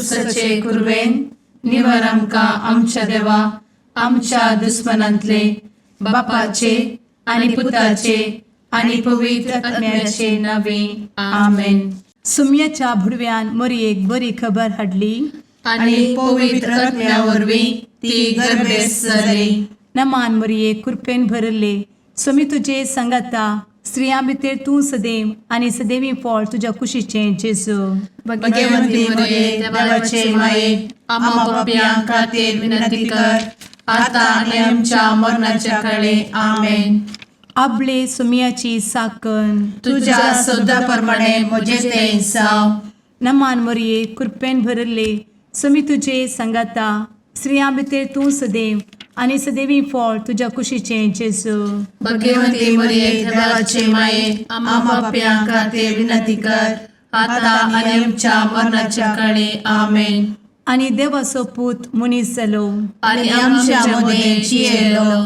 कुर्साचे कुरवेन निवर आमकां आमच्या देवा आमच्या दुस्मनांतले बापाचे आनी पुताचे आनी पवित्र आत्म्याचे नावे. आमेन. सुम्याच्या भुडव्यान मोरयेक बरी खबर हाडली. आनी पवित्र आत्म्या वरवीं ती गर्भेस्त जाली. नमान मोरये, कृपेन भरले, स्वामी तुजे सांगाता. स्त्रियां भितर तूं सदैव आनी सदैवी फळ तुज्या कुशीचें जेजू. भगवंती मरिये, देवाचे माये, आम्हा पापयां खातीर विनंती कर, आता आनी आमच्या मरणाच्या काळी. आमेन. आबले सुमियाची साकन. तुझ्या शब्दा प्रमाणे म्हजे ते जावं. नमान मोरये, कृपेन भरले, स्वामी तुजे सांगाता. स्त्रियां भितर तूं सदैव आनी सदैवी फळ तुज्या कुशीचें जेजू. भगवंती मरिये, देवाचे माये, आम्हा पापयां खातीर विनंती कर, आता आनी आमच्या मरणाच्या काळी. आमेन. आनी देवाचो पूत मनीस जालो आनी आमच्या मदें जियेलो.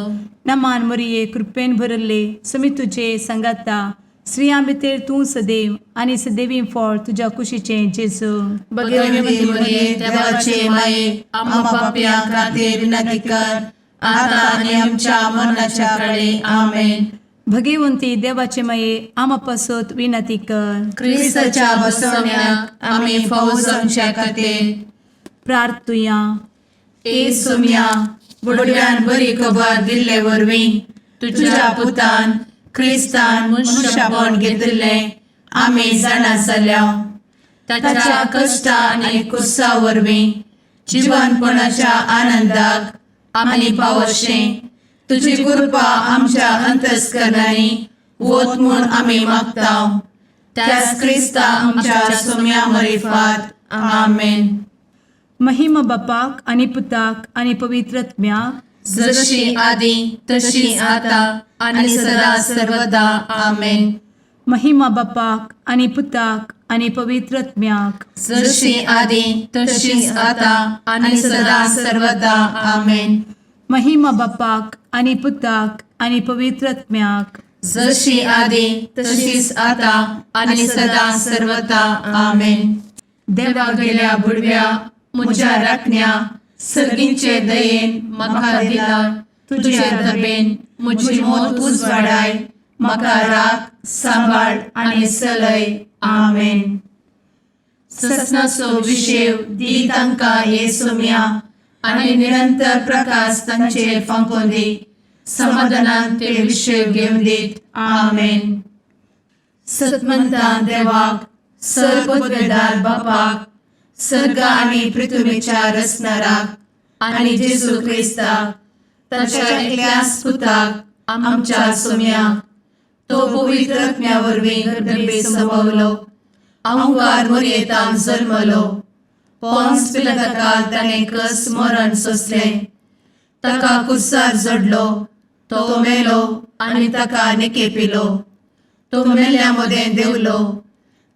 नमान मोरये, कृपेन भरले, स्वामी तुजे सांगाता. स्त्रियां भितर तूं सदैव आनी सदैवी फळ तुज्या कुशीचें जेजू. भगवंती मरिये, देवाचे माये, आम्हा पापयां खातीर विनंती कर, आता आनी आमच्या मरणाच्या काळी. आमेन. भगवंती देवाचे माये, आमा पासत विनंती कर. क्रिस्ताच्या बसवण्याक आमी फावो जावच्या खातीर. प्रार्थुया. ए सोम्या, बुडव्यान बरी खबर दिल्ले वरवीं तुझ्या पुतान क्रिस्तान मनुष्यपण घेतिल्लें आमी जाणा जाल्या. ताच्या कश्टा आनी कुर्सा वरवीं जिवनपणाच्या आनंदाक आमी पावशें तुजी कृपा आमच्या अंतस्करणांनी वत म्हूण आमी मागता, त्याच क्रिस्ता आमच्या सोम्या मरिफात. आमेन. महिमा बापाक आनी पुताक आनी पवित्र आत्म्याक. जशी आदी तशी आता आणि सदा सर्वदा. आमेन. महिमा बापाक आनी पुताक आनी पवित्र आत्म्याक. जशी आदी तशीच आता आणि सदा सर्वदा. आमेन. महिमा बापाक आनी पुताक आनी पवित्र आत्म्याक. जशी आदी तशीच आता आणि सदा सर्वदा. आमेन. देवा गेल्या बुडव्या म्हज्या राखण्या, सर्गींचे दयेन म्हाका दिला तुझे दबेन म्हजी मोत उजवाडाय, म्हाका राख, सांबाळ आनी चलय. आमेन. ससनाचो विशेव दी तांकां हे सोम्या आनी निरंतर प्रकाश तांचेर फांकोवन दी. समाधानान ते विशेव घेवन दीत. आमेन. सतमंतान देवाक, सर्वपदवेदार बापाक, सर्ग आनी पृथ्वीच्या रचणाराक आनी जेजू क्रिस्ताक ताच्या एकल्याच पुताक आमच्या सोम्याक, तो पवित्र आत्म्या वरवीं गर्भे संभवलो, अंकार मोरयेतान जल्मलो, पोन्स पिलाताकाल ताणें कस मरण सोंसलें, ताका कुर्सार जडलो, तो मेलो आनी ताका निकेपिलो, तो मेल्ल्या मदें देंवलो,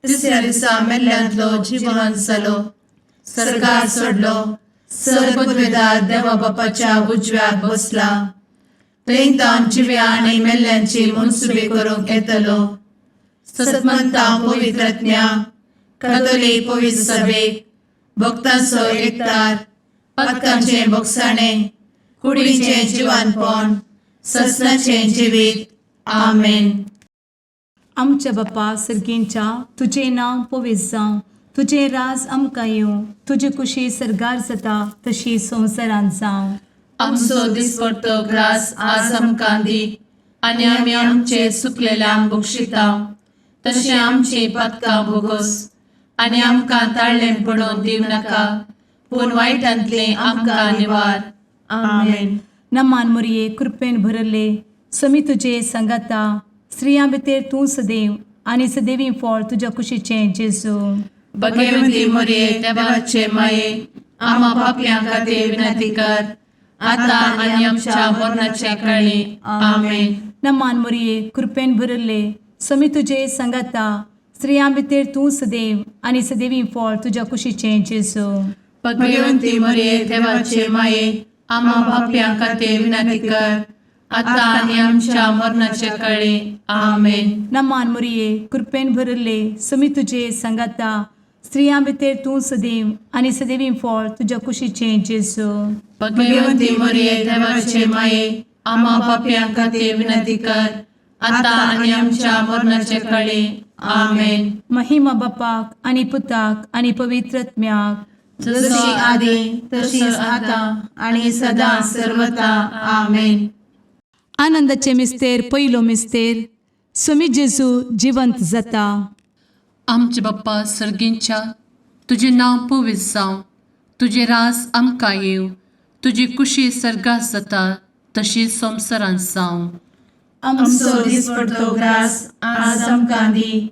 तिसऱ्या दिसा मेल्ल्यांतलो जिवन जालो, सर्गार चडलो, सर्वपदवेदार देवा बापाच्या उजव्याक बसला, थंय तावन जिव्या आनी मेल्ल्यांची मनसुबी करूंक येतलो. सतमंता पवित्रज्ञा कथोलीक पवित्र सभेक, भक्तांचो एकतार, पातकांचें भोगसाणें, कुडीचें जिवानपण, ससनाचें जिवीत. आमेन. आमच्या बापा सर्गींच्या, तुजें नांव पवित्र जावं, तुजें राज आमकां येवं, तुजी कुशी सर्गार जाता तशी संवसारांत जावं. आमचो दिसपडतो ग्रास आज आमकां दी आनी आमी आमचे चुकलेल्यांक बक्षिता तशें आमची पातकां भोगोस आनी आमकां ताळ्ळें पडोवन दिवं नाका, पूण वायटांतलें आमकां निवार. आमेन. नमान मोरये, कृपेन भरले, समी तुजे सांगाता. स्त्रियां भितर तूं सदैव आनी सदैवी फळ तुज्या कुशीचें जेजू. भगवंती मोरये, देवाचे माये, आम्हा पापयां खातीर विनंती कर, आता आनी आमच्या मरणाच्या काळी. आमेन. नमान मोरये, कृपेन भरले, समी तुजे सांगाता. स्त्रियां भितर तूं सदैव आनी सदैवी फळ तुज्या कुशीचें जेजू. भगवंती मोरये, देवाचे माये, आम्हा पापयां खातीर विनंती कर, आता आनी आमच्या मरणाच्या काळी. आमेन. नमान मोरये, कृपेन भरले, समी तुजे सांगाता. स्त्रियां भितर तूं सदैव आनी सदैवी फळ तुज्या कुशीचें जेजू. भगवती मरिये, देवाचे माये, आम्हा पापयां खातीर विनंती कर, आता आनी आमच्या मरणाचे कळी. आमेन. महिमा बापाक आनी पुताक आनी पवित्र आत्म्याक. जशी आदी तशीच आता आणि सदा सर्वता. आमेन. आनंदाचे मिस्तेर, पयलो मिस्तेर, सुमी जेजू जिवंत जाता. आमचे बाप्पा सर्गींच्या, तुजें नांव पवित्र जावं, तुजें रास आमकां येवं, तुजी कुशी सर्गात जाता तशी संवसारांत जावं. आमचो दिसपडतो ग्रास आज आमकां दी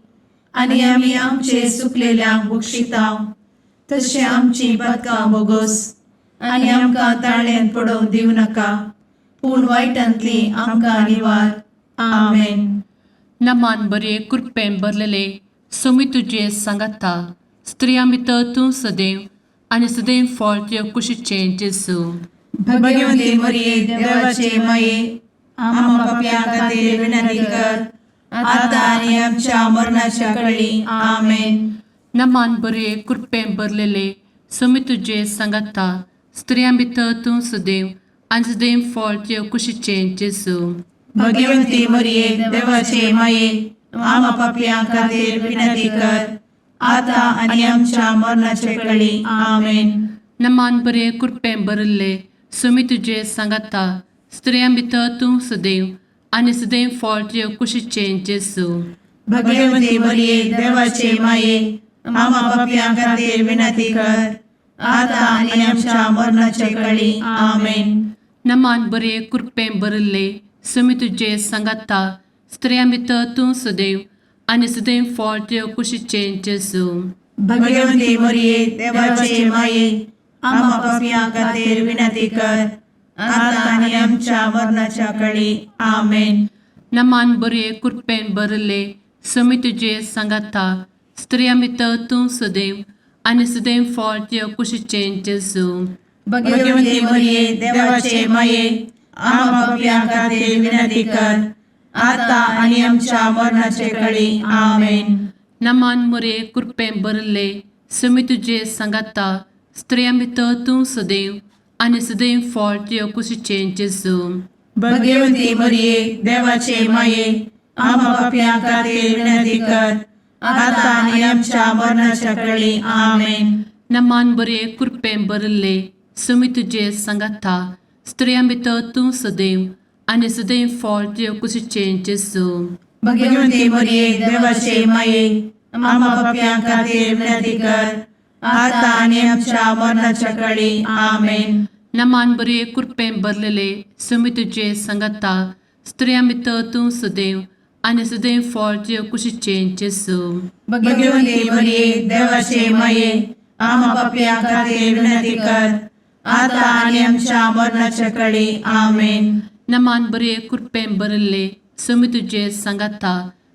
आनी आमी आमचे सुकलेल्यांक बक्षितांव तशें आमची पदकां बोगोस आनी आमकां ताळ्यान पडोवंक दिवं नाका, पूण वायटांतली आमकां निवार. आमेन. नमान बरे, कृपेन भरलेले, सोमी तुजे सांगाता, स्त्रियां भितर तूं सदैव आनी सदैव फळ तुजे कुशीचें जेजू. भगवती मरिये, देवाचे माये, आम्हा पापयां खातीर विनंती कर, आता आनी आमच्या मरणाच्या कळी. आमेन. नमान बरे, कृपेन भरलेले, सोमी तुजे सांगाता, स्त्रियां भितर तूं सदैव आनी सदैव फळ तुजे कुशीचें जेजू. भगवती मरिये, देवाचे माये, आम्हा पापयां खातीर विनंती कर, आता आनी आमच्या मरणाचे कळी. आमेन. नमान बरे, कृपेन भरिल्ले, सुमी तुजे सांगाता, स्त्रियां भितर तूं सदैव आनी सदैव फळ तुजे कुशीचें जेजू. भगवती मरिये, देवाचे माये, आम्हा पापयां खातीर विनंती कर, आता आनी आमच्या मरणाचे कळी. आमेन. नमान बरे, कृपेन भरिल्ले, सुमी तुजे सांगाता, स्त्रियां भितर तूं सदैव आनी सदैव फळ तुजे कुशीचें जेजू. भगवती मरिये, देवाचे माये, आम्हा पापयां खातीर विनंती कर, आता आनी आमच्या मरणाच्या कळी. आमेन. नमान बरे, कृपेन भरिल्ले, सुमी तुजे सांगाता, स्त्रियां भितर तूं सदैव आनी सदैव फळ तुजे कुशीचें जेजू. भगवती मरिये, देवाचे माये, आम्हा पापयां खातीर विनंती कर, आता आनी आमच्या मरणाचे कळी. आमेन. नमान मुरे, कृपेन भरिल्ले, सुमी तुजे सांगाता, स्त्रियां भितर तूं सदैव आनी सदैव फळ तुजे कुशीचें जेजू. भगवती मरिये, देवाचे माये, आम्हा पापयां खातीर विनंती कर, आता आनी आमच्या मरणाच्या कळी. आमेन. नमान बरे, कृपेन भरिल्ले, सुमी तुजे सांगाता, स्त्रियां भितर तूं सदैव आनी सदैव फळ तुजे कुशीचें जेजू. भगवती मरिये, देवाचे माये, आम्हा पापयां खातीर विनंती कर, आता आनी आमच्या मरणाच्या कळी. आमेन. नमान बरे, कृपेन भरलेले, सुमी तुजे सांगाता, स्त्रियां भितर तूं सदैव आनी सदैव फळ तुजे कुशीचें जेजू. भगवती मरिये, देवाचे माये, आम्हा पापयां खातीर विनंती कर, आता आनी आमच्या मरणाच्या कळी. आमेन. नमान बरे, कृपेन भरिल्ले, सुमी तुजे सांगाता,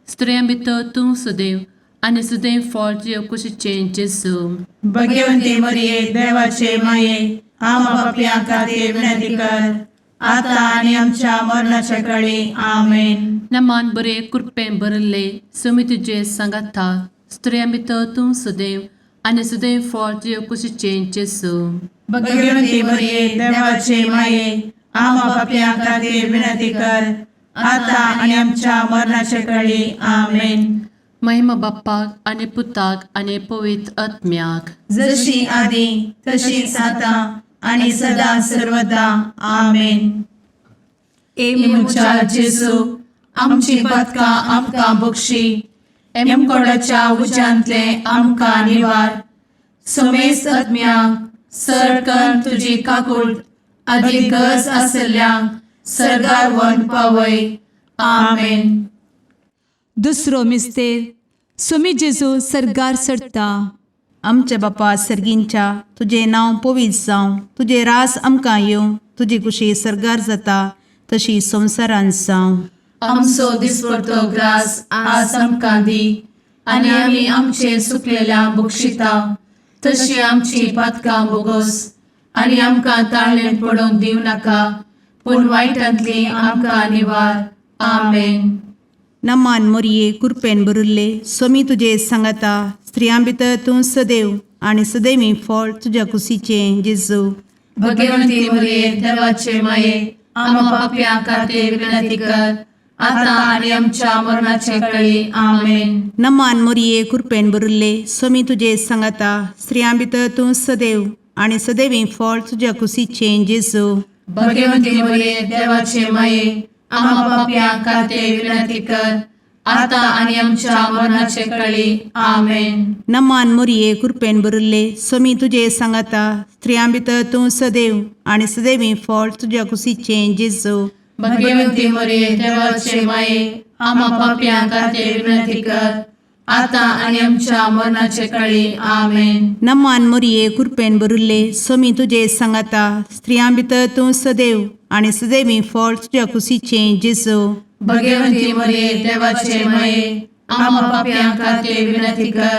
स्त्रियां भितर तूं सदैव आनी सदैव फळ तुजे कुशीचें जेजू. भगवती मरिये, देवाचे माये, आम्हा पापयां खातीर विनंती कर, आता आनी आमच्या मरणाच्या कळी. आमेन. नमान बरे, कृपेन भरिल्ले, सुमी तुजे सांगाता, स्त्रियां भितर तूं सदैव आनी सदैव फळ तुजे कुशीचें जेजू. भगवती मरिये, देवाचे माये, आम्हा पापयां खातीर विनंती कर, आता आनी आमच्या मरणाच्या कळी. आमेन. महिमा बाप्पाक आनी पुताक आनी पवित्र आत्म्याक. जशी आदी तशीच आता आणि सदा सर्वदा. आमेन. ए म्हज्या जेजू, आमची पदकां आमकां बक्षी, एमकोडाच्या उज्यांतले आमकां निवार, समेस्त आत्म्यांक सरकन तुजी काकूळ आदी गरज आसल्ल्यांक सर्गार वन पावय. आमेन. दुसरो मिस्तेर, सुमी जेजू सर्गार चडता. आमच्या बापा सर्गींच्या, तुजें नांव पवित्र जावं, तुजें रास आमकां येवं, तुजी कुशी सर्गार जाता तशी संवसारांत जावं. आमचो दिसपडतो ग्रास आज आमकां दी आनी आमी आमचे सुकलेल्या बक्षिता तशी आमची पातकां बोगोस आनी आमकां ताळ्ळें पडोवंक दिवं नाका, पूण वायटांतली आमकां निवार. आमेन. नमान मोरये, कुरपेन बरुल्ले, सोमी तुजे सांगाता, स्त्रियां भितर तूं सदैव आनी सदैवी फळ तुज्या कुशीचें जेजू. भगवंती मरिये देवाचे माये, आम्हा पापयां खातीर विनंती कर, आता आनी आमच्या मरणाचे कळी. आमेन. नमान मोरये, कृपेन भरिल्ले, स्वामी तुजे सांगाता. स्त्रियां भितर तूं सदैव आनी सदैवी फळ तुज्या कुशीचें जेजू. भगवंती मरिये देवाचे माये, आम्हा पापयां खातीर विनंती कर, आता आनी आमच्या मरणाचे कळी. आमेन. नमान मोरये, कृपेन भरिल्ले, स्वामी तुजे सांगाता. स्त्रियां भितर तूं सदैव आनी सदैवी फळ तुज्या कुशीचें जेजू. भगवंती मरिये देवाचे माये, आम्हा पापयां खातीर विनंती कर, आता आनी आमच्या मरणाचे कळी. आमेन. नमान मोरये, कृपेन भरिल्ले, स्वामी तुजे सांगाता. स्त्रियां भितर तूं सदैव आनी सदैवी फळ तुज्या कुशीचें जेजू. भगवंती मरिये देवाचे माये, आम्हा पापयां खातीर विनंती कर,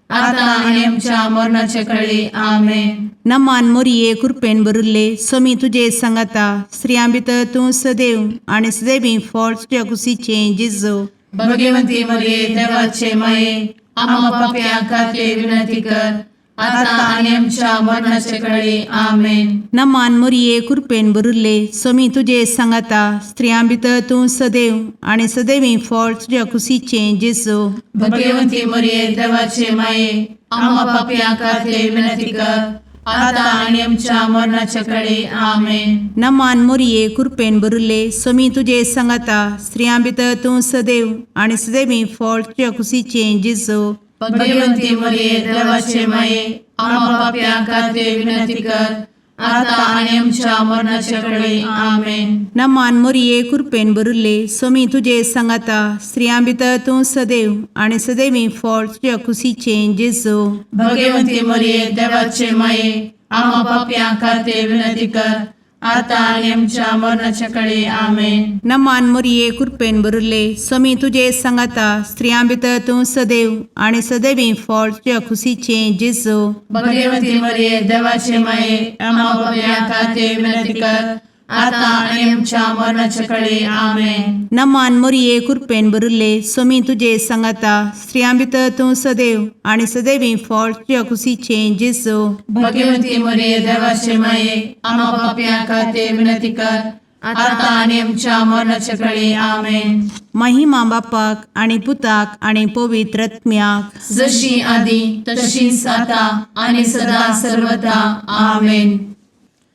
आता आनी आमच्या मरणाचे कळी. आमेन. नमान मोरये, कृपेन भरिल्ले, स्वामी तुजे सांगाता. स्त्रियां भितर तूं सदैव आनी सदैवी फळ तुज्या कुशीचें जेजू. भगवंती मरिये देवाचे माये, आम्हा पापयां खातीर विनंती कर, आता आनी आमच्या मरणाचे कळी. आमेन. नमान मोरये, कृपेन भरिल्ले, स्वामी तुजे सांगाता. स्त्रियां भितर तूं सदैव आनी सदैवी फळ तुज्या कुशीचें जेजू. भगवंती मरिये देवाचे माये, आम्हा पापयां खातीर विनंती कर, आता आनी आमच्या मरणाचे कळी. आमेन. नमान मोरये, कृपेन भरिल्ले, स्वामी तुजे सांगाता. स्त्रियां भितर तूं सदैव आनी सदैवी फळ तुज्या कुशीचें जेजू. भगवंती मरिये देवाचे माये, आम्हा पापयां खातीर विनंती कर, आता आनी आमच्या मरणाचे कळी. आमेन. नमान मोरये, कृपेन भरिल्ले, स्वामी तुजे सांगाता. स्त्रियां भितर तूं सदैव आनी सदैवी फळ तुज्या कुशीचें जेजू. भगवंती मरिये देवाचे माये, आम्हा पापयां खातीर विनंती कर, आता आनी आमच्या मरणाच्या कळी. आमेन. नमान मोरये, कृपेन भरिल्ले, स्वामी तुजे सांगाता. स्त्रियां भितर तूं सदैव आनी सदैवी फळ तुज्या कुशीचें जेजू. भगवंती मरिये देवाचे माये, आम्हा पापयां खातीर विनंती कर, आता आनी आमच्या मरणाच्या कळी. आमेन. नमान मोरये, कृपेन भरिल्ले, स्वामी तुजे सांगाता. स्त्रियां भितर तूं सदैव आनी सदैवी फळ तुज्या कुशीचें जेजू. भगवंती मरिये देवाचे माये, आम्हा पापयां खातीर विनंती कर, आता आनी आमच्या मरणाच्या कळी. आमेन. महिमा बापाक आनी पुताक आनी पवित्र आत्म्याक, जशी आदी तशीच आता आनी सदा सर्वदा. आमेन.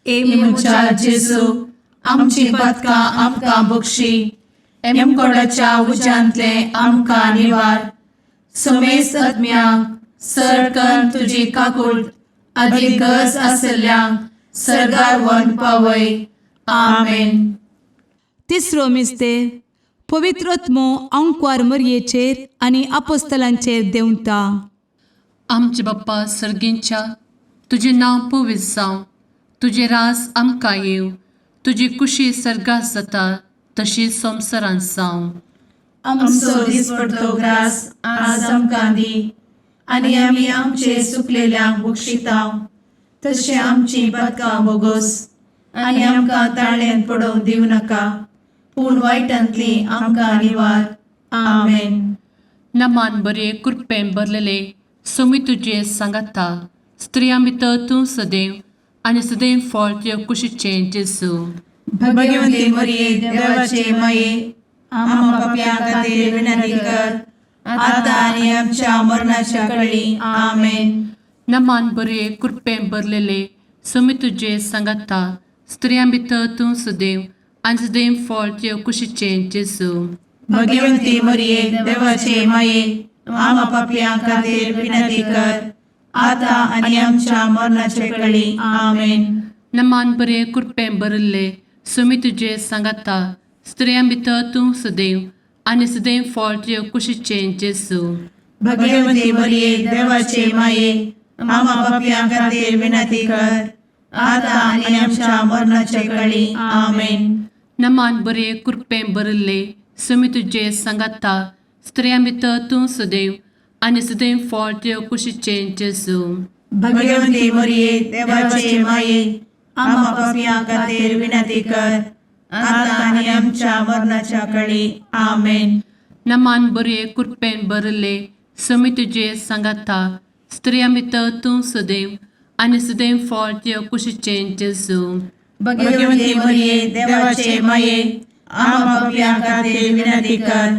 ए म्हज्या जेजू, आमची पातकां आमकां बक्षी, एमकोडाच्या उज्यांतले आमकां निवार, समेस्त आत्म्यांक सरकन तुजी काकूट आदी गरज आसल्ल्यांक सर्गार व्हरून पावय. आमेन. तिसरो मिस्तेर, पवित्र आत्मो आंकवार मरयेचेर आनी आपोस्तलांचेर देंवता. आमचे बाप्पा सर्गींच्या, तुजें नांव पवित्र जावं, तुजें राज आमकां येवं, तुजी कुशी सर्गात जाता तशी संवसारांत जावं. आमचो दिसपडतो ग्रास आज आमकां दी, आनी आमी आमचे सुकलेल्यांक बक्षितांव, तशें आमची पातकां बोगोस, आनी आमकां ताळ्यांत पडोवंक दिवं नाका, पूण वायटांतली आमकां निवार. आमेन. नमान बरे, कृपेन भरलेले, स्वामी तुजे सांगाता. स्त्रियां भितर तूं सदैव आनी सदैव फळ तुज्या कुशीचें जेजू. भगवंती मरिये देवाचे माये, आम्हा पापयां खातीर विनंती कर, आता आनी आमच्या मरणाच्या कळी. आमेन. नमान बरे, कृपेन भरलेले, स्वामी तुजे सांगाता. स्त्रियां भितर तूं सदैव आनी सदैव फळ तुज्या कुशीचें जेजू. भगवंती मरिये देवाचे माये, आम्हा पापयां खातीर विनंती कर, आता आनी आमच्या मरणाच्या कळी. आमेन. नमान बरे, कृपेन भरिल्ले, स्वामी तुजे सांगाता. स्त्रियां भितर तूं सदैव आनी सदैव फळ तुज्या कुशीचें जेजू. भगवंती मरिये देवाचे माये, आम्हा पापयां खातीर विनंती कर, आता आनी आमच्या मरणाच्या कळी. आमेन. नमान बरे, कृपेन भरिल्ले, स्वामी तुजे सांगाता. स्त्रियां भितर तूं सदैव आनी सदैव फळ तुज्या कुशीचें जेजू. भगवंती मरिये देवाचे माये, आम्हा पापयां खातीर विनंती कर, आता आनी आमच्या मरणाच्या कळी. आमेन. नमान बरे, कृपेन भरिल्ले, समी तुजे सांगाता स्त्रियां भितर तूं सदैव आनी सदैव फळ तुज्या कुशीचें जेजू. भगवती मरिये, देवाचे माये, आम्हा पापयां खातीर विनंती कर,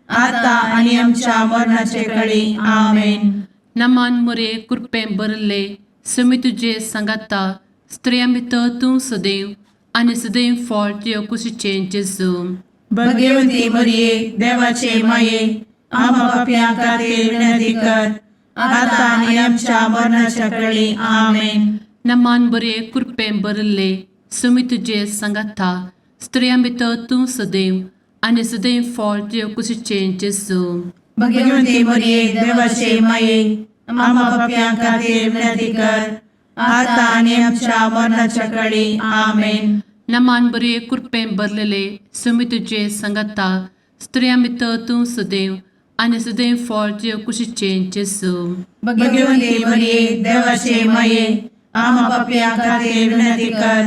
आता आनी आमच्या मरणाचे कळी. आमेन. नमान मुरे कृपें भरले समी तुजे सांगाता स्त्रियां भितर तूं सदैव आनी सदैव फळ तुज्या कुशीचें जेजू. भगवती मरिये, देवाचे माये, आम्हा पापयां खातीर विनंती कर, आता आनी आमच्या मरणाच्या कळी. आमेन. नमान बरे कृपें भरले समी तुजे सांगाता स्त्रियां भितर तूं सदैव आनी सदैव फळ तुज्या कुशीचें जेजू. भगवती मरिये, देवाचे माये, आम्हा पापयां खातीर विनंती कर, आता आनी आमच्या मरणाच्या कळी. आमेन. नमान बरे कृपें भरलेले समी तुजे सांगाता स्त्रियां भितर तूं सदैव आनी सदैव फळ तुज्या कुशीचें जेजू. भगवती मरिये, देवाचे माये, आम्हा पापयां खातीर विनंती कर,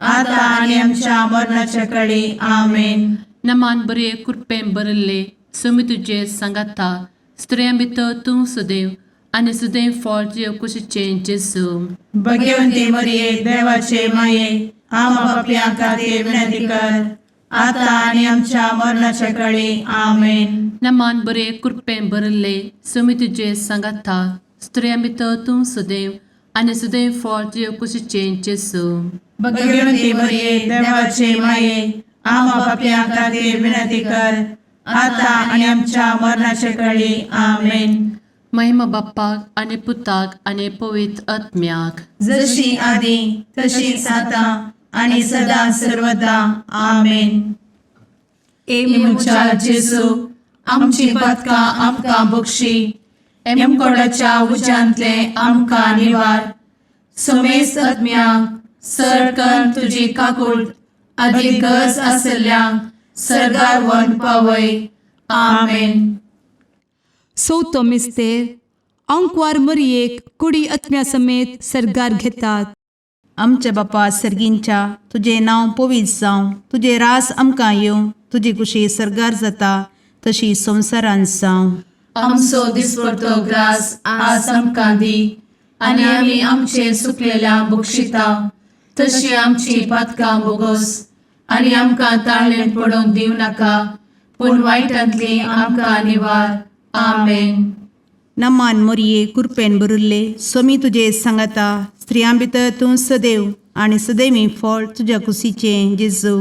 आता आनी आमच्या मरणाच्या कळी. आमेन. नमान बरे कृपें भरले समी तुजे सांगाता स्त्रियां भितर तूं सदैव आनी सदैव फळ तुज्या कुशीचें जेजू. भगवती मरिये, देवाचे माये, आम्हा पापयां खातीर विनंती कर, आता आनी आमच्या मरणाच्या कळी. आमेन. नमान बरे कृपें भरले समी तुजे सांगाता स्त्रियां भितर तूं सदैव आनी सदैव फळ तुज्या कुशीचें जेजू. भगवती मरिये, देवाचे माये, आम्हा पापयां खातीर विनंती कर, आता आनी आमच्या मरणाच्या कळी. आमेन. महिमा बाप्पाक आनी पुताक आनी पवित्र आत्म्याक. जशी आदी तशीच आता आणि सदा सर्वदा. आमेन. ए म्हज्या जेजू, आमची पदकां आमकां बक्षी, एमकोडाच्या उज्यांतले आमकां निवार, समेस्त आत्म्यांक सरकन तुजी काकूळ आदी गरज आसल्ल्यांक सरगार व्हरून पावय. आमेन. चवथो मिस्तेर आंकवार मरियेक कुडी आत्म्या समेत सर्गार घेतात. आमच्या बापा सर्गींच्या, तुजें नांव पवित्र जावं, तुजें रास आमकां येवं, तुजी कुशी सर्गार जाता तशी संवसारांत जावं. आमचो दिसपडतो ग्रास आज आमकां दी आनी आमी आमचे सुकलेल्या बक्षिता तशी आमची पातकां बोगोस आनी आमकां ताळणेंत पडोवंक दिवं नाका, पूण वायटांतली आमकां निवार. आमेन. नमान मोरये, कुरपेन भरिल्ले, सोमी तुजे सांगाता, स्त्रियां भितर तूं सदैव आनी सदैवी फळ तुज्या कुशीचें जेजू.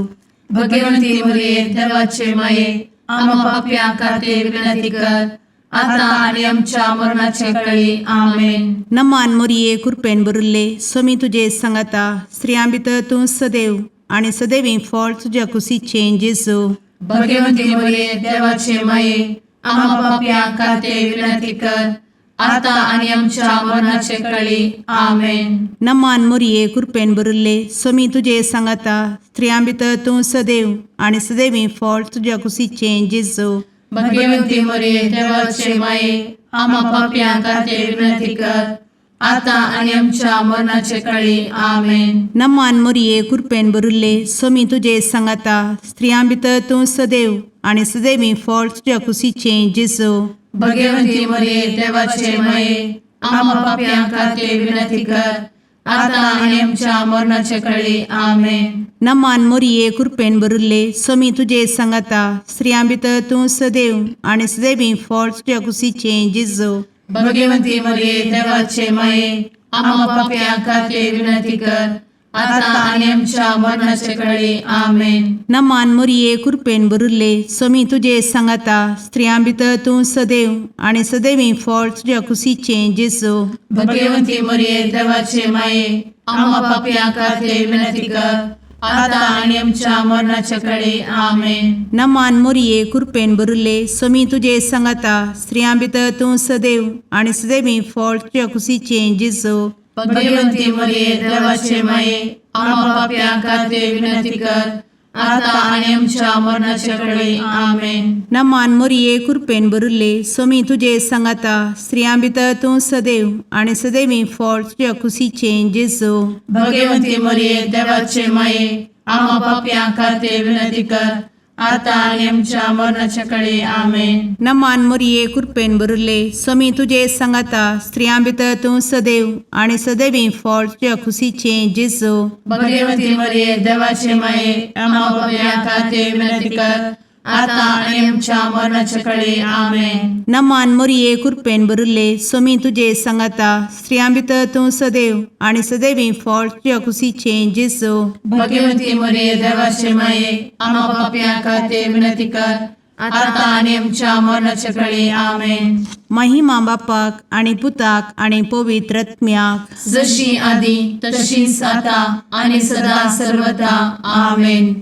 भगवंती मरिये, देवाचे माये, आम्हा पापयां खातीर विनंती कर, आता आनी आमच्या मरणाचे कळी. आमेन. नमान मोरये, कुरपेन भरिल्ले, सोमी तुजे सांगाता, स्त्रियां भितर तूं सदैव आनी सदैवी फळ तुज्या कुशीचें जेजू. भगवंती मरिये, देवाचे माये, आम्हा पापयां खातीर विनंती कर, आता आनी आमच्या मरणाचे कळी. आमेन. नमान मोरये, कुरपेन भरिल्ले, सोमी तुजे सांगाता, स्त्रियां भितर तूं सदैव आनी सदैवी फळ तुज्या कुशीचें जेजू. भगवंती मरिये, देवाचे माये, आम्हा पापयां खातीर विनंती कर, आता आनी आमच्या मरणाचे कळी. आमेन. नमान मोरये, कुरपेन भरिल्ले, सोमी तुजे सांगाता, स्त्रियां भितर तूं सदैव आनी सदैवी फळ तुज्या कुशीचें जेजू. भगवंती मरिये, देवाचे माये, आम्हा पापयां खातीर विनंती कर, आता आनी आमच्या मरणाचे कळी. आमेन. नमान मोरये, कुरपेन भरिल्ले, सोमी तुजे सांगाता, स्त्रियां भितर तूं सदैव आनी सदैवी फळ तुज्या कुशीचें जेजू. भगवंती मरिये, देवाचे माये, आम्हा पापयां खातीर विनंती कर, आता आनी आमच्या मरणाचे कळी. आमेन. नमान मोरये, कुरपेन भरिल्ले, सोमी तुजे सांगाता, स्त्रियां भितर तूं सदैव आनी सदैवी फळ तुज्या कुशीचें जेजू. भगवंती मरिये, देवाचे माये, आम्हा पापयां खातीर विनंती कर, आता आनी आमच्या मरणाचे कळी. आमेन. नमान मोरये, कुरपेन भरिल्ले, सोमी तुजे सांगाता, स्त्रियां भितर तूं सदैव आनी सदैवी फळ तुज्या कुशीचें जेजू. भगवंती मरिये, देवाचे माये, आम्हा पापयां खातीर विनंती कर, आता आनी आमच्या मरणाचे कळी. आमेन. नमान मोरये, कुरपेन भरिल्ले, सोमी तुजे सांगाता, स्त्रियां भितर तूं सदैव आनी सदैवी फळ तुज्या कुशीचें जेजू. भगवंती मरिये, देवाचे माये, आम्हा पापयां खातीर विनंती कर, आतां आनी आमच्या मरणाच्या कडे आमेन. नमान मोरये कृपेन भरिल्ले, स्वामी तुजे सांगाता, स्त्रियां भितर तूं सदैव आनी सदैवी फळ तुज्या खुशीचें जेजू. भगवती मरिये, देवाचे माये, आम्हा पापयां खातीर विनंती कर, आतां आनी आमच्या मरणाच्या कडे आमेन. नमान मोरये कृपेन भरिल्ले, स्वामी तुजे सांगाता, स्त्रियां भितर तूं सदैव आनी सदैवी फळ तुज्या खुशीचें जेजू. भगवती मरिये, देवाचे माये, आम्हा पापयां खातीर विनंती कर, आतां आनी आमच्या मरणाच्या कडे आमेन. महिमा बापाक आनी पुताक आनी पवित्र आत्म्याक. जशी आदी तशीच आता आणि सदा सर्वदा आमेन.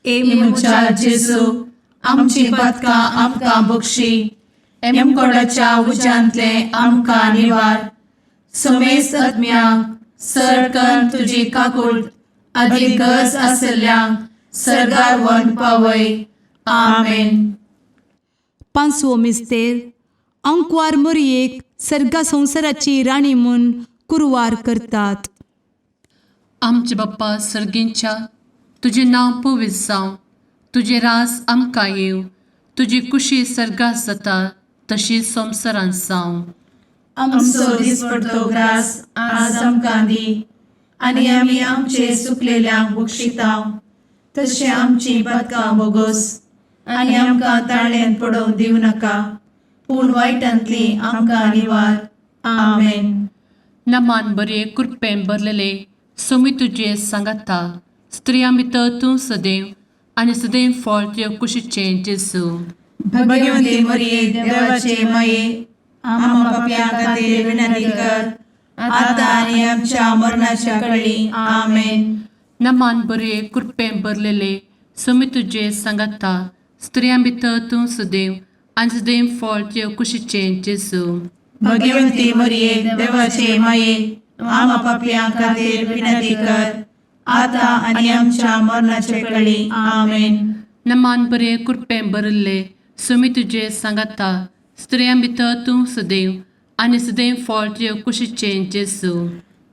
ए म्हज्या जेजू, आमची पातकां आमकां बक्षी, एमकोडाच्या उज्यांतले आमकां निवार, समेस्त आत्म्यांक सरकन तुजी काकूळ आदी गरज आसल्ल्यांक सर्गार व्हरून पावय. आमेन. पांचवो मिस्तेर, आंकवार मोरयेक सर्गा संवसाराची राणी म्हूण कुरवार करतात. आमचे बाप्पा सर्गींच्या, तुजें नांव पवित्र जावं, तुजें रास आमकां येवं, तुजी कुशी सर्गात जाता तशी संवसारांत जावं. आमचो दिसपडतो ग्रास आज आमकां दी, आनी आमी आमचे सुकलेल्यांक बक्षितांव, तशें आमची पातकां बोगोस, आनी आमकां ताळ्यान पडोवंक दिवं नाका, पूण वायटांतली आमकां निवार. आमेन. नमान बरे कृपेन भरलेले, स्वामी तुजे सांगाता, स्त्रियां भितर तूं सदैव आनी सदैव फळ तुज्या कुशीचें जेजू. भगवती मरिये, देवाचे माये, आम्हा पापयां खातीर विनंती कर, आतां आनी आमच्या मरणाच्या कळी. आमेन. नमान बरे कृपेन भरलेले, स्वामी तुजे सांगाता, स्त्रियां भितर तूं सदैव आनी सदैव फळ तुज्या कुशीचें जेजू. भगवती मरिये, देवाचे माये, आम्हा पापयां खातीर विनंती कर, आतां आनी आमच्या मरणाचे कळी. आमेन. नमान बरे कृपेन भरिल्ले, स्वामी तुजे सांगाता, स्त्रियां भितर तूं सदैव आनी सदैव फळ तुज्या कुशीचें जेजू.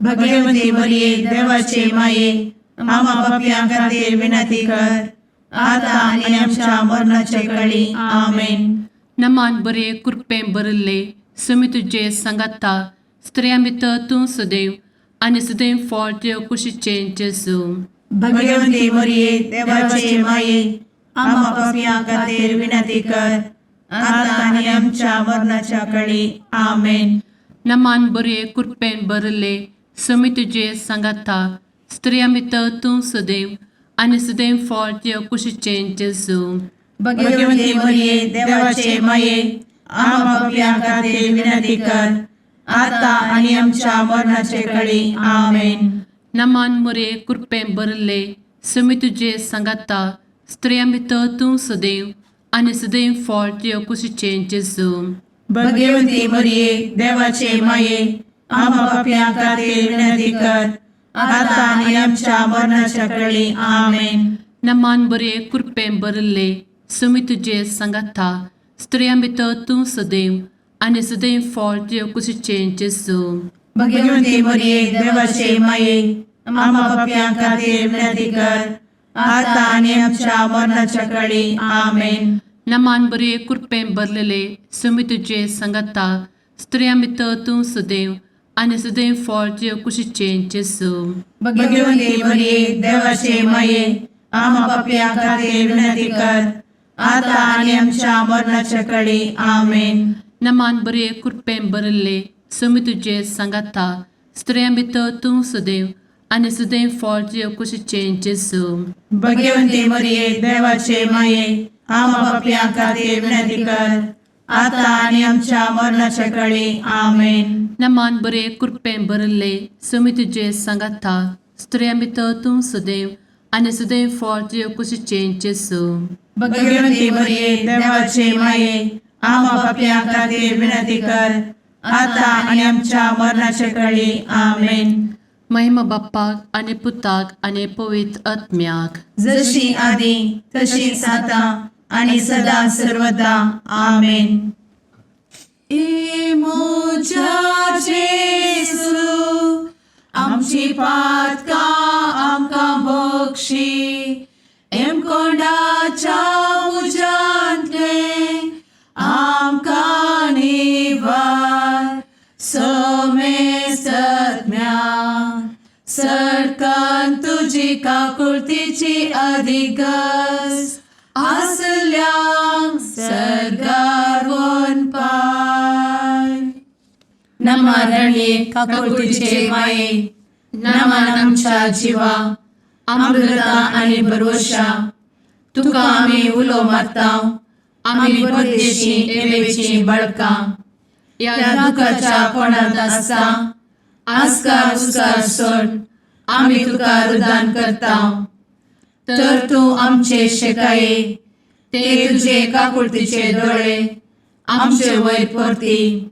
भगवती मरिये, देवाचे माये, आम्हा पापयां खातीर विनंती कर, आतां आनी आमच्या मरणाचे कळी. आमेन. नमान बरे कृपेन भरिल्ले, स्वामी तुजे सांगाता, स्त्रियां भितर तूं सदैव आनी सदैव फळ तुज्या कुशीचें जेजू. भगवती मरिये, देवाचे माये, आम्हा पापयां खातीर विनंती कर, आतां आनी आमच्या मरणाच्या कळी. आमेन. नमान बरे कृपेन भरिल्ले, स्वामी तुजे सांगाता, स्त्रियां भितर तूं सदैव आनी सदैव फळ तुज्या कुशीचें जेजू. भगवती मरिये, देवाचे माये, आम्हा पापयां खातीर विनंती कर, आतां आनी आमच्या मरणाचे कळी. आमेन. नमान मोरे कृपेन भरिल्ले, स्वामी तुजे सांगाता, स्त्रियां भितर तूं सदैव आनी सदैव फळ तुज्या कुशीचें जेजू. भगवती मरिये, देवाचे माये, आम्हा पापयां खातीर विनंती कर, आतां आनी आमच्या मरणाच्या कळी. आमेन. नमान बरे कृपेन भरिल्ले, स्वामी तुजे सांगाता, स्त्रियां भितर तूं सदैव आनी सदैव फळ तुज्या कुशीचें जेजू. भगवती मरिये, देवाचे माये, आम्हा पापयां खातीर विनंती कर, आतां आनी आमच्या मरणाच्या कळी. आमेन. नमान बरे कृपेन भरलेले, स्वामी तुजे सांगाता, स्त्रियां भितर तूं सदैव आनी सदैव फळ तुज्या कुशीचें जेजू. भगवती मरिये, देवाचे माये, आम्हा पापयां खातीर विनंती कर, आतां आनी आमच्या मरणाच्या कळी. आमेन. नमान बरे कृपेन भरिल्ले, स्वामी तुजे सांगाता, स्त्रियां भितर तूं सदैव आनी सदैव फळ तुज्या कुशीचें जेजू. भगवती मरिये, देवाचे माये, आम्हा पापयां खातीर विनंती कर, आतां आनी आमच्या मरणाच्या कळी. आमेन. नमान बरे कृपेन भरिल्ले, स्वामी तुजे सांगाता, स्त्रियां भितर तूं सदैव आनी सदैव फळ तुज्या कुशीचें जेजू. भगवती मरिये, देवाचे माये, आम्हा पापयां खातीर विनंती कर, आतां आनी आमच्या मरणाच्या कळी. आमेन. महिमा बाप्पाक आनी पुताक आनी पवित्र आत्म्याक. जशी आदी तशीच आता आणि सदा सर्वदा. आमेन. ए म्हज्या जेजू, आमची पातकां आमकां बक्षी, एमकोंडाच्या तुजी काकुळतीची अधिगस आसल्यांक सर्गार पाय. नमा रणये काकुळतीचे माये, नमन आमच्या जिवा, अमृता आनी भरवशा, तुका आमी उलो मारता, आमी परदेशी एवेची बळकां ह्या दुखाच्या कोणांत आसता आस्कार उस्कार सोड आमी तुका रुदान करता, तर तूं आमचे शेकाये ते तुजे काकुळतीचे दोळे आमचे वयर परती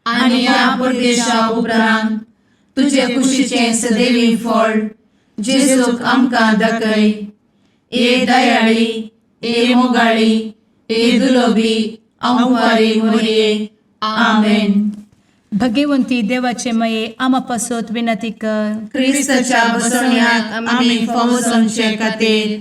आनी ह्या परदेशा उपरांत तुजे कुशीचें सदैवी फळ जेजूक आमकां दाखय. ए दयाळी, ए मोगाळी, ए दुलोबी अंवारी मोरये, आमेन. भगवंती देवाचे मये आमा पासत विनंती कर. क्रिस्ताच्या बसवण्याक आमी फावो जावचे खातीर.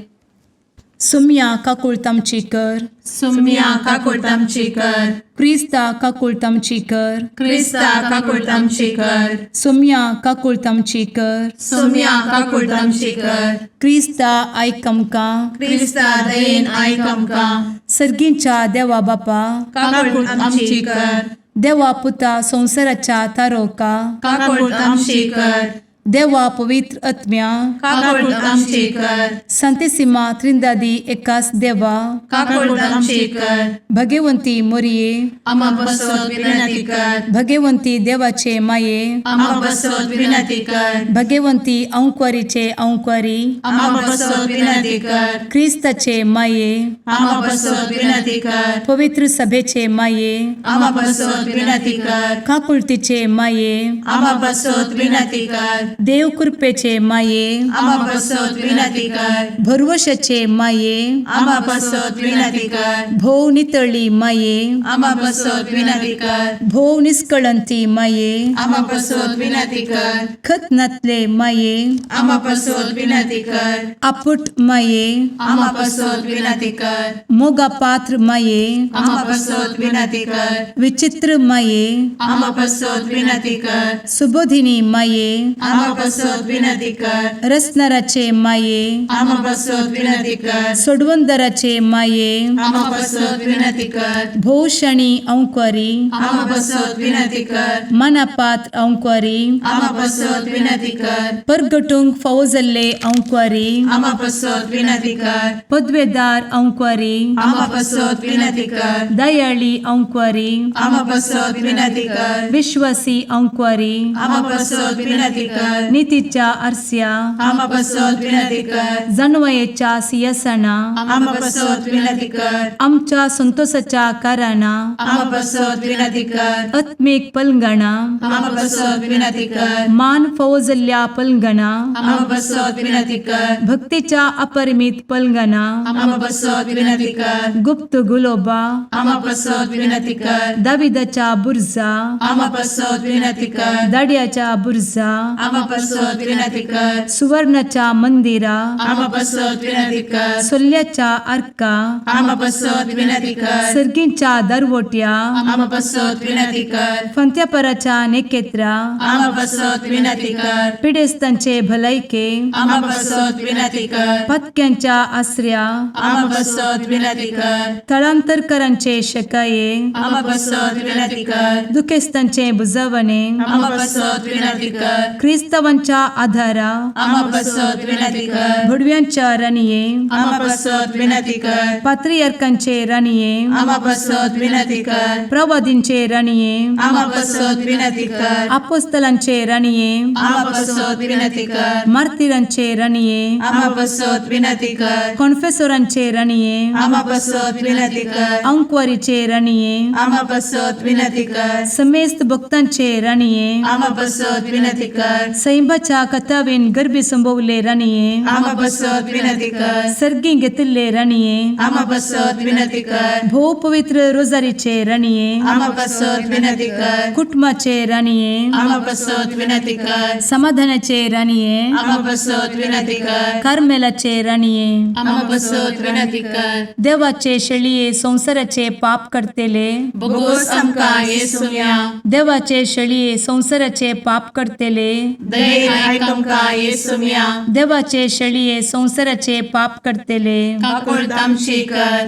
सुम्या काकुळत आमची कर. सुम्या काकुळट आमची कर. क्रिस्ता काकुळत आमची कर. क्रिस्ता काकुळट आमची कर. सुम्या काकुळत आमची कर. सुम्या काकुळट आमची कर. क्रिस्ता आयक आमकां. क्रिस्ता दयेन आयक आमकां. सर्गींच्या देवा बापा, काकुळट आमची कर. देवा पुता संवसाराच्या तारोका, काकुळट आमची कर. देवा पवित्र आत्म्या, काकुळट आमची कर. संतेसिमा त्रिंदादी एकास देवा, काकुळट आमची कर. भगवंती मोरये, आमा बसत विनंती कर. भगवंती देवाचे माये, आमा बसत विनंती कर. भगवंती अंक्वारीचे अंक्वारी, आमा बसत विनंती कर. क्रिस्ताचे माये, आमा बसत विनंती कर. पवित्र सभेचे माये, आमा बसत विनंती कर. काकुळतीचे माये, आमा बसत विनंती कर. देव कृपेचे माये, आमा बसत विनंती कर. भरवशाचे माये, आमा बसत विनंती कर. भोव नितळी माये, आमा बसत विनंती कर. भोव निष्कळंती माये, आमा बसत विनंती कर. खत नातले माये, आमा बसत विनंती कर. आपुट माये, आमा बसत विनंती कर. मोगा पात्र माये, आमा बसत विनंती कर. विचित्र माये, आमा बसत विनंती कर. सुबोधिनी माये, आमा बसत विनंती कर. रसनाराचे माये, आमा बसत विनंती कर. सोडवंदराचे माये, आमा बसत विनंती कर. भोवशणी अंक्वारी, आमा बसत विनंती कर. मनापात्र अंक्वारी, आमा बसत विनंती कर. परगटूंक फावो जाल्ले अंक्वारी, आमा बसत विनंती कर. पदवेदार अंक्वारी, आमा बसत विनंती कर. दयाळी अंक्वारी, आमा बसत विनंती कर. विश्वासी अंक्वारी, आमा बसत विनंती कर. नितीच्या आरस्या, आमा बसत विनंती कर. जानवयेच्या सियासना, आमा बसत विनंती कर. आमच्या संतोषाच्या कारणा, आमा बसत विनंती कर. आत्मीक पलंगणा, आमा बसत विनंती कर. मान फावो जाल्ल्या पलंगणा, आमा बसत विनंती कर. भक्तीच्या अपरिमित पलंगणा, आमा बसत विनंती कर. गुप्त गुलोबा, आमा बसत विनंती कर. दाविदाच्या बुर्जा, आमा बसत विनंती कर. दाड्याच्या बुर्जा, आमा बसत विनंती कर. सुवर्णाच्या मंदिरा, आमा बसत विनंती कर. सोल्ल्याच्या आर्का, आमा बसत विनंती कर. सर्गींच्या दरवट्या, आमा बसत विनंती कर. फंत्यापराच्या नेकेत्रा, आमा बसत विनंती कर. पिडेस्तांचे भलायके, आमा बसत विनंती कर. पत्क्यांच्या आसऱ्या, आमा बसत विनंती कर. थळांतरकरांचे शकाये, आमा बसत विनंती कर. दुखेस्तांचे बुजवणे, आमा बसत विनंती कर. क्रिस्तावांच्या आधारा, आमा बसत विनंती कर. भुडव्यांच्या राणये, आमा बसत विनंती कर. पात्रियार्कांचे राणये, आमा बसत विनंती कर. प्रवादींचे राणये, आमा बसत विनंती कर. आपोस्तलांचे राणये, आमा बसत विनंती कर. मार्तिरांचे राणये, आमा बसत विनंती कर. कॉन्फेसोरांचे राणये, आमा बसत विनंती कर. अंक्वारीचे राणये, आमा बसत विनंती कर. समेस्त भक्तांचे राणये, आमा बसत विनंती कर. सैंबाच्या कथावेन गर्भी संभवले राणये, आमा बसत विनंती कर. सर्गी घेतिल्ले राणये, आमा बसत विनंती कर. भोव पवित्र रोजारीचे राणये, आमा बसत विनंती कर. कुटुंबाचे राणये, आमा बसत विनंती कर. समाधानाचे राणये, आमा बसत विनंती कर. कार्मेलाचे राणये, आमा बसत विनंती कर. देवाचे शेळये संवसाराचे पाप करतेले, बोगोस आमकां येसुया. देवाचे शेळये संवसाराचे पाप करतेले, दयेन आयक आमकां येसुम्या. देवाचे शेळये संवसाराचे पाप करतले, काकुळट आमची कर.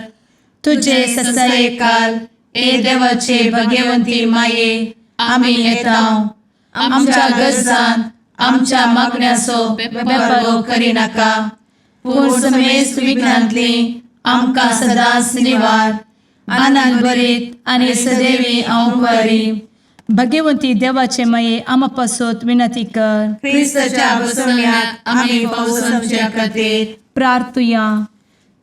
तुझे तुझे ससायेकाल ए देवाचे भगवंती माये, आमी येता. आमच्या गरजान आमच्या मागण्याचो बेपर्वो करिनाका, पूण समेस्त विघ्नांतली आमकां सदांच निवार. आनंद भरीत आनी सदैवी अंवकारी भगवंती देवाचे माये, आमा पासत विनंती कर. क्रिस्ताच्या बसवण्याक आमी पावसाच्या खातीर प्रार्थुया.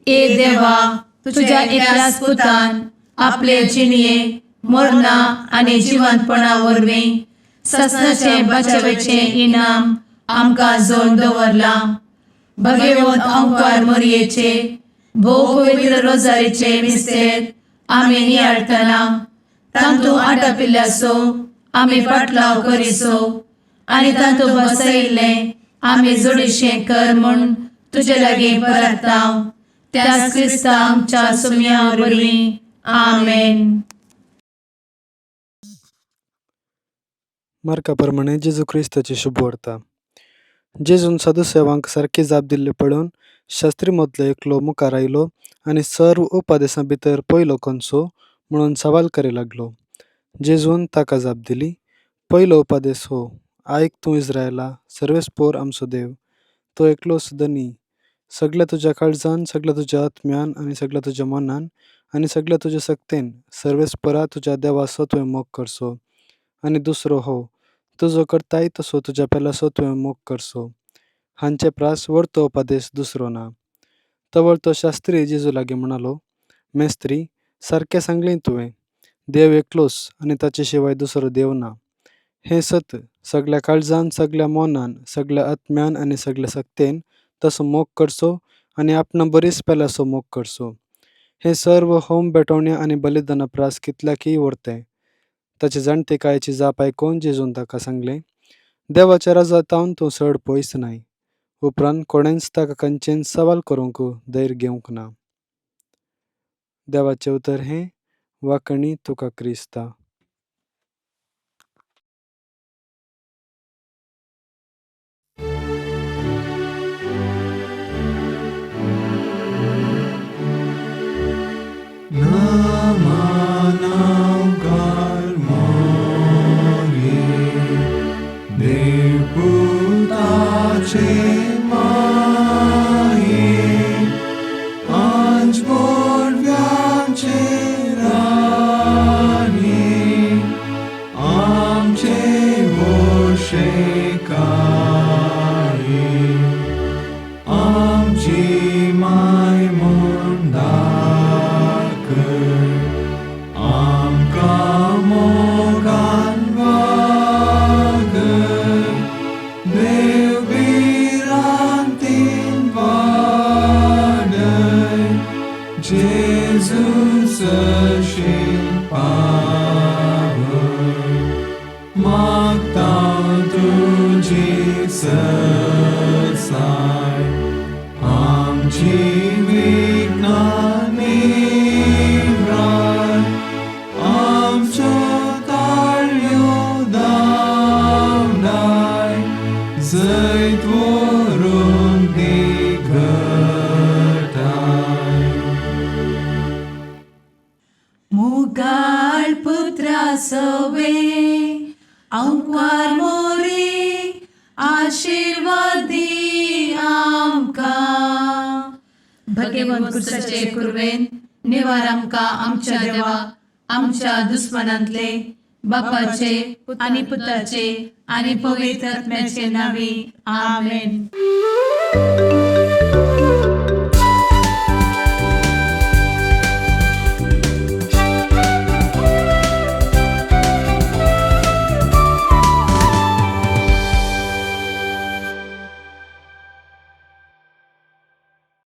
ए देवा, तुझ्या एकल्याच पुतान आपले जिणये मरणा आनी जिवंतपणा वरवीं ससनाचे बचावेचें इनाम आमकां जोड दवरलां. भगवंत अंकार मोरयेचे भोव पवित्र रोजारीचे मिस्तेर आमी नियाळटना तांतू आटापिल्ल्याचो आमी पाटलाव करिसो आनी तांतू बसयिल्लें आमी जोडीशें कर म्हूण तुजे लागीं परताव, त्याच क्रिस्ता आमच्या सुम्या वरवीं. आमेन. मार्का प्रमाणे जेजू क्रिस्ताची शुभवार्ता. जेजून साधुसेवांक सारकी जाप दिल्ली पळोवन शास्त्री मदलो एकलो मुखार आयलो आनी सर्व उपदेसां भितर पयलो कोनसो म्हणून सवाल करी लागलो. जेजून ताका जाप दिली, पयलो उपदेस हो, आयक तूं इस्रायला, सर्वेस्पोर आमचो देव तो एकलोच धनी. सगळ्या तुज्या काळजान, सगळ्या तुज्या आत्म्यान आनी सगळ्या तुज्या मनान आनी सगळ्या तुज्या सक्तेन सर्वेस्परा तुज्या देवाचो तुवें मोग करचो. आनी दुसरो हो, तुजो करताय तसो तुज्या पेल्याचो तुवें मोग करचो. हांचे प्रास व्हडतो उपदेस दुसरो ना. तवळ तो शास्त्री जेजू लागीं म्हणालो, मेस्त्री, सारकें सांगलें तुवें, देव एकलोच आनी ताचे शिवाय दुसरो देव ना. हें सत, सगळ्या काळजान, सगळ्या मनान, सगळ्या आत्म्यान आनी सगळ्या सक्तेन तसो मोग करचो आनी आपणा बरीच पेल्याचो मोग करचो. हें सर्व होम भेटवण्या आनी बलिदाना प्रास कितल्याकय व्हरतें. ताचे जाणटेकायेची जाप आयकून जेजून ताका सांगलें, देवाच्या राजांत तूं चड पयस नाय. उपरांत कोणेंच ताका खंयचेंच सवाल करूंक धैर्य घेवंक ना. देवाचें उतर हें. वाकणी तुका क्रिस्ता. मुगाळ पुत्रा सवे अंकवार मोरे आशीर्वादी आमकां. भगवंत कुर्साचे कुर्वेन निवार आमकां आमच्या देवा, आमच्या दुस्मनांतले, बापाचे आनी पुताचे आनी पवित्र आत्म्याचे नावी. आमेन. आमेन.